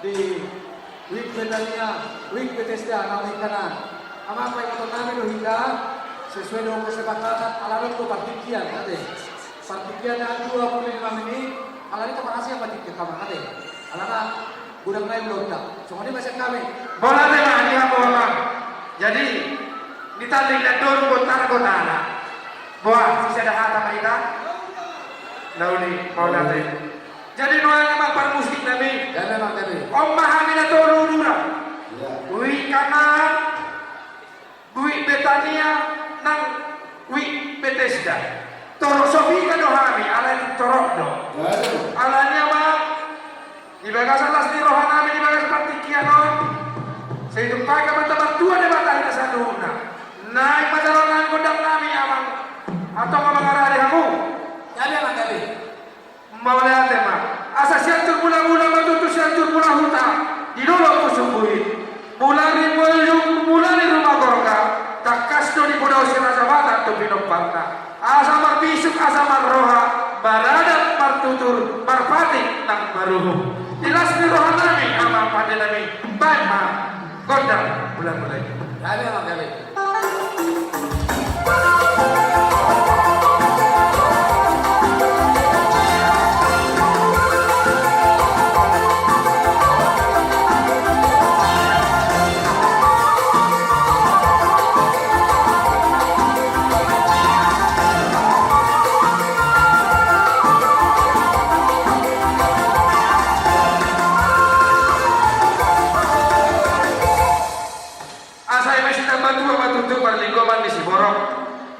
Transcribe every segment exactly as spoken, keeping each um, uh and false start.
Wijk Betania, Wijk Betesda, na mangihut hami. Amang, paingoton nami do hita, sesuai dohot kesepakatan, ala rap do partingkian, ate. Partingkian na dua puluh lima menit, ala ni taparhasian partingkian, amang, ate. Alana godang nai ulaonta. Songon i ma sian hami. Boha, ate, ma, di hamu, amang. Jadi, ditanding na dua puluh, botar, botar. Boha, sisada hata ma hita? Na uli, mauliate. Jadi nuaeng, amang parmusik nami. Jadi, amang, jadi. On ma hami na tolu, dua. Iya. Wijk Kanaan, Wijk Betania, nang Wijk Betesda. Torop so piga do hami, alai torop do. Jadi. Alani, amang, di bagasan las ni roha nami di bagasan partingkian on, sai ditumpahi ma Amanta Martua Debata hita saluhutna. Naeng ma jalo nang gondang nami, amang. Antong, amang, mangarade hamu. Jadi, amang, jadi. Mauliate ma. Asa sianjur mula-mula ma tutu sianjur mula huta di dolok Pusuk Buhit. Mula ni mula, mula ni ruma gorga, tangkas do dipoda si Raja Batak tu pinomparna. Asa marbisuk, asa marroha, maradat, martutur, marpatik nang maruhum. Di las ni roha nami, amang pande nami, baen ma gondang mula-mula i. Gabe, amang, gabe. Asa i ma sitambatua ma tutu parlinggoman ni siborok.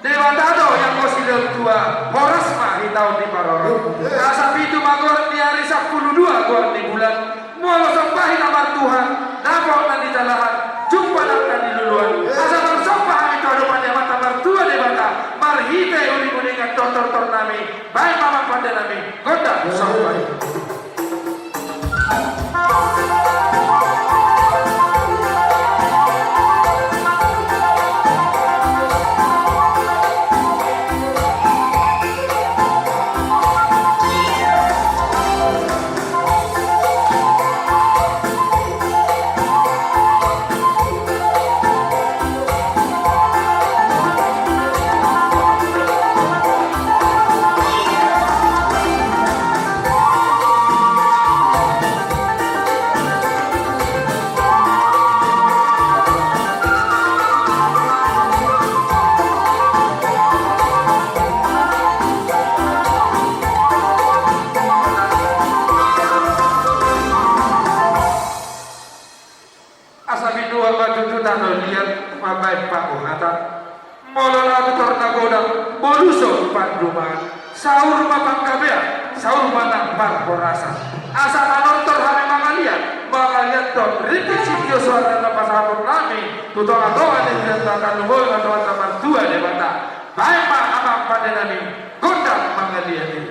Debata do ianggo silehon tua, horas ma hita on diparorot. Asa pitu ma goar ni ari, sampulu dua goar ni bulan. Molo somba hita martuhan, dapot na nijalahan, jumpa nang na niluluan. Asa marsomba hami tu adopan ni Amanta Martua Debata, marhite uring-uringan dohot tortor nami, baen ma, amang pande nami, gondang somba i. Asa binuat ma tutu tano liat mambaen panguhatan. Molo na tutor na godang, molo so panduman, saur ma panggabean, saur ma nang parhorasan. Asa manortor hami mangaliat, mangaliathon rintik sitio soara na pasahaton nami tu tonga-tonga ni huria Tanuhoi, Amanta Martua Debata. Baen ma, amang pande nami, gondang mangaliat i.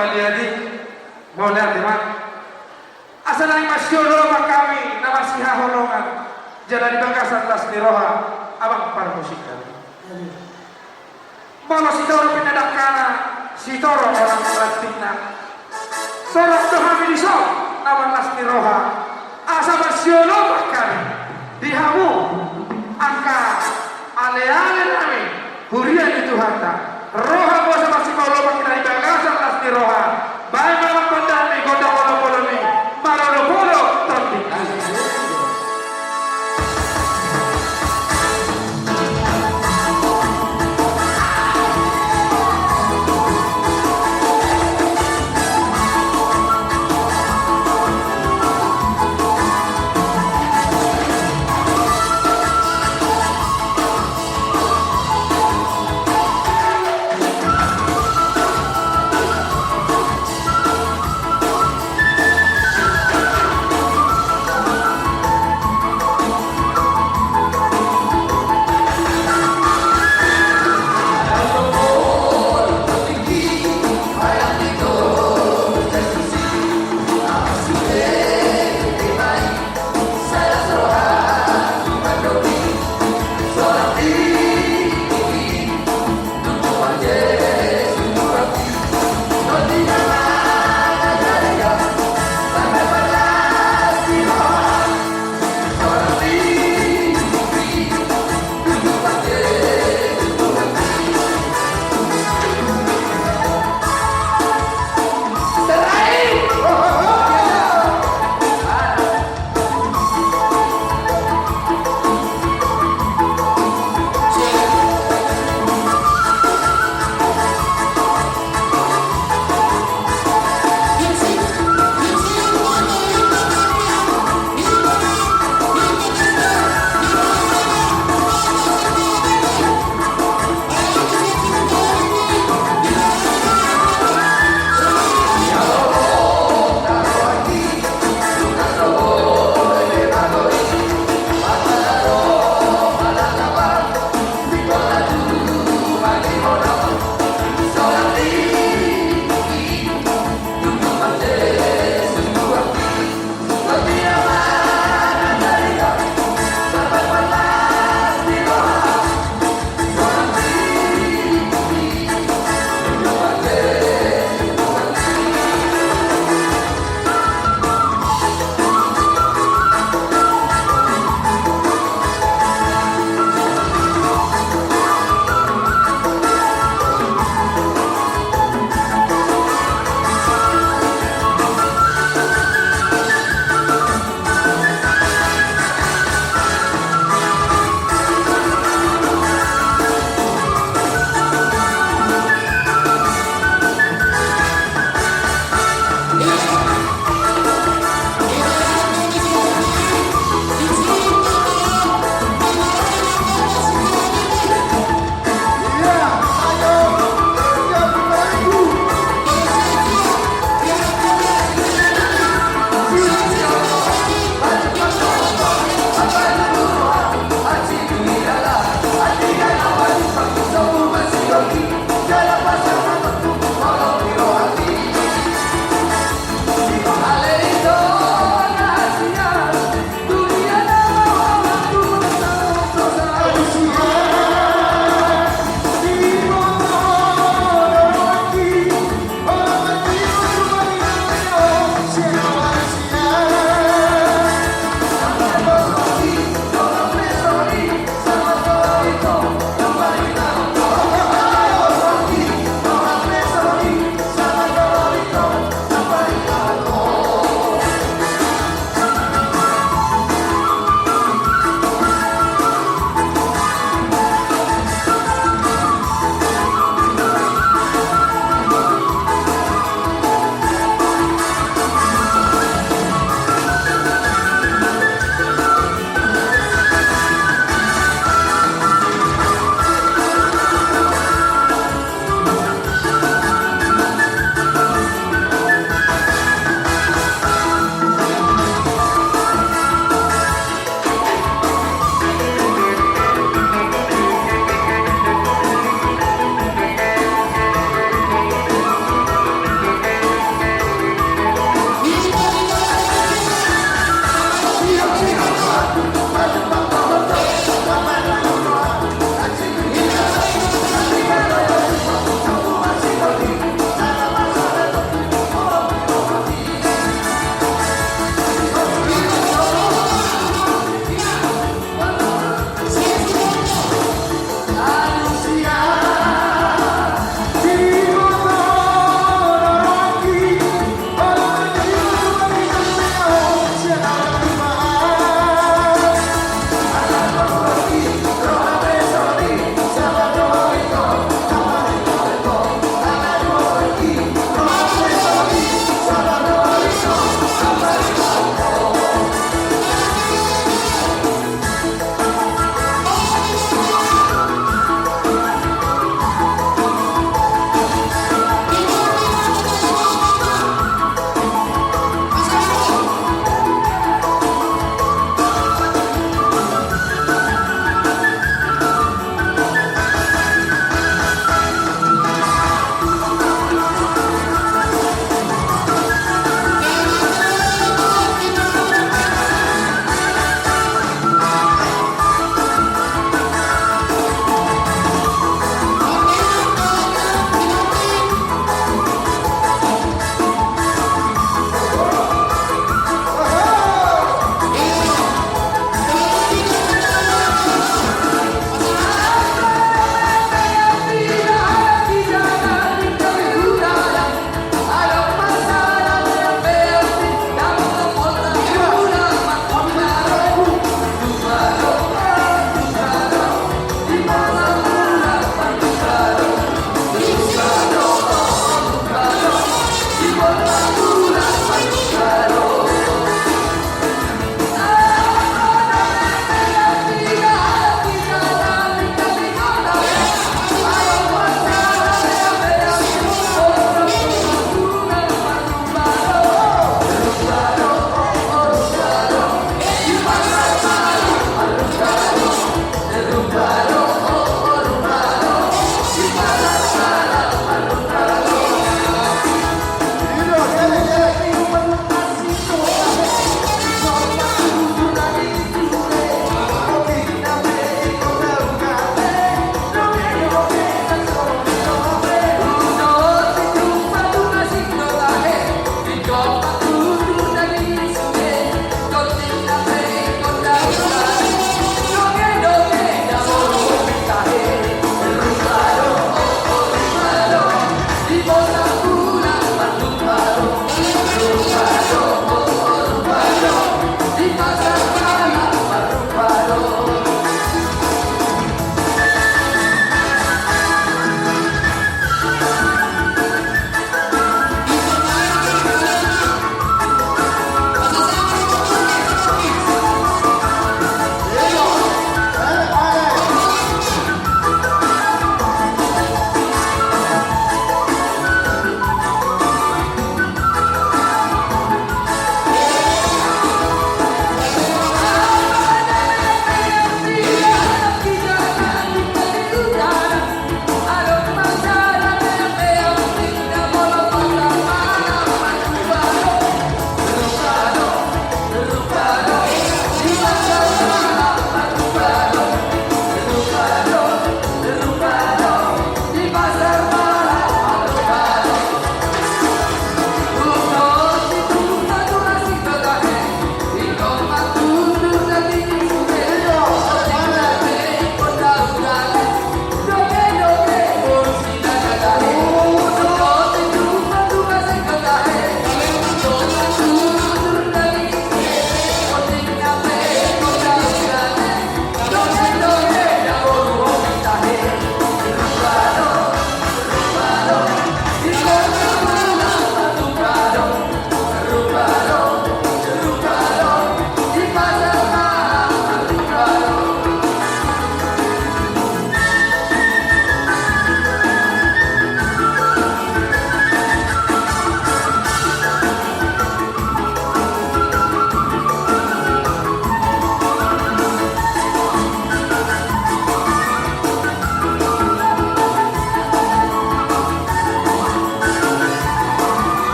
Mauliate, mauliate ma. Asa naeng masiolopan hami na marsihaholongan jala di bagasan las ni roha, amang parmusik hami. Molo sitorop ninna dangkana, sitorop ninna rantingna. Torop do hami dison na marlas ni roha, asa masiolopan hami di hamu angka aleale nami, huria ni Tuhanta. Ro hamu asa masiolopan hita di bagasan las ni roha. Baen ma amang pandanmi gondang olopolonmi, marolopolop tondi.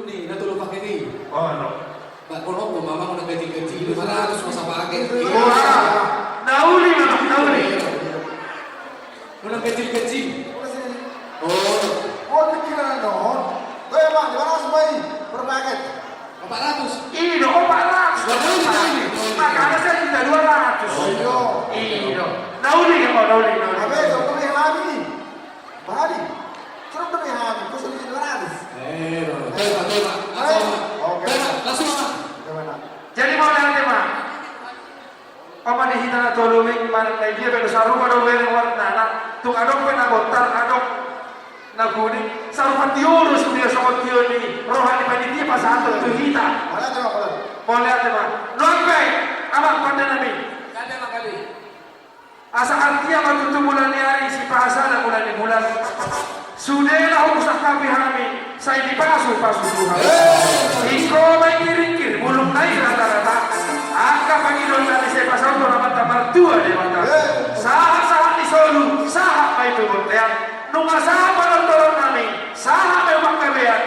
Ni, na tolu pake ni. Bah, kono, mama, unang ganjil-ganjil, lima ratus masa pake. Wah, na uli, na uli. Unang ganjil-ganjil. Oh. Oh, pikiran on. Weh, Bang, lima ratus, Bang, per paket. Empat ratus. Iya, empat ratus. Makanya saya minta dua ratus. Oh, iya. Iya. Na uli, na uli, na uli. Apa itu? Apa yang lagi? Bahari, coba beri hami, khusus di dua ratus. Eh, dua ratus. Coba, coba. Langsung, Mak. Oke. Coba, langsung, Mak. Gimana? Jadi mauliate ma. Oman di hita na tolu i, manang na dia pe do sarupa do bereng warnana, tung adong pe na bontar, adong na kuning, sarupa tio do sude songon tio ni roha ni panitia pasahathon tu hita. Mauliate ma, mauliate. Mauliate ma. Nuaeng pe, Amang pandenami. Ada, Amang, kali. Asa artia ma tutu mula ni ari, sipahasada mula ni bulan. Sude na husangkapi hami, sai dipasupasu Tuhan. Ingkon ma ingkir-ingkir, bulung na i rata-rata. Angka pangidoan nami sai pasaut tu Amanta Martua Debata. Sahat-sahat ni solu, sahat ma i tu bontean. Nunga sahat panontoron nami, sahat ma i panggabean.